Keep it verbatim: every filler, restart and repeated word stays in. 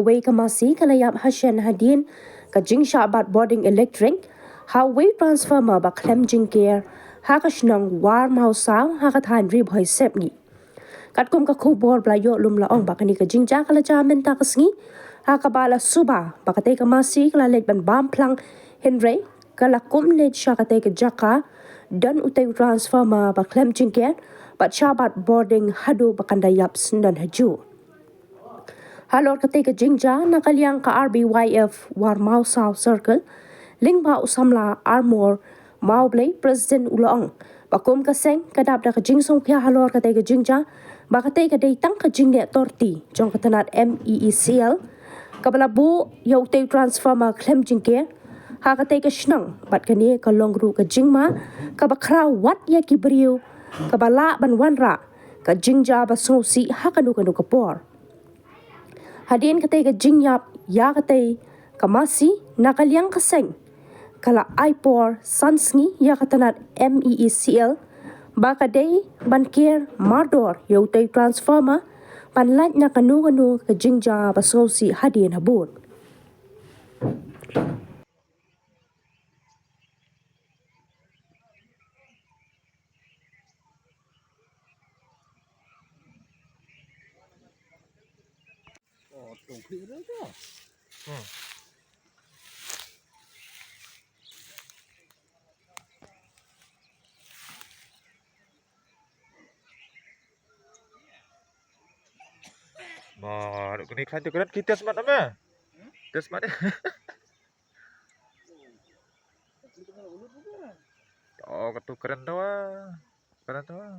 Wei ka masi ka la ïap hashen hadien ka jingshah bat bording electric ha wei transformer ba khlem jingker ha ka shnong Warmawsaw ha ka thaiñ Ri Bhoi Sepngi. Katkum ka khubor ba la ïoh lum la ong ba kane ka jingjia ka la jia mynta ka sngi ha kaba la suba ba katei ka masi ka la leit ban bam phlang, hynrei ka la kum leit sha katei ka jaka don utei u transformer ba khlem jingker bad shah bat bording haduh ba kan da ïap syndon hajuh. Halor katei ka jingjia na ka liang ka R B Y F Warmawsaw Circle, lyngba u samla Armor Mawblei, President, u la ong ba kum ka seng ka dap da ka jingsngewkhia halor katei ka jingjia ba katei ka dei tang ka jingleh torti jong ka tnat M E E C L kaba la buh ïa utei u transformer khlem jingker ha katei ka shnong bad kane ka long ruh ka jingma kaba khraw wat ïa ki briew kaba lah ban wanrah ka jingjia ba sngewsih ha kano kano ka por. Hadien katei ka jingïap ïa katei ka masi, na ka liang ka seng ka la ai por san sngi ïa ka tnat M E E C L ba ka dei ban ker mardor ïa utei u transformer ban lait na kano kano ka jingjia ba sngewsih hadien habud. Ba, duk ni kan tu keren kita semat nama? Kita semat. Oh, katu keren tu ah. Keren tu ah.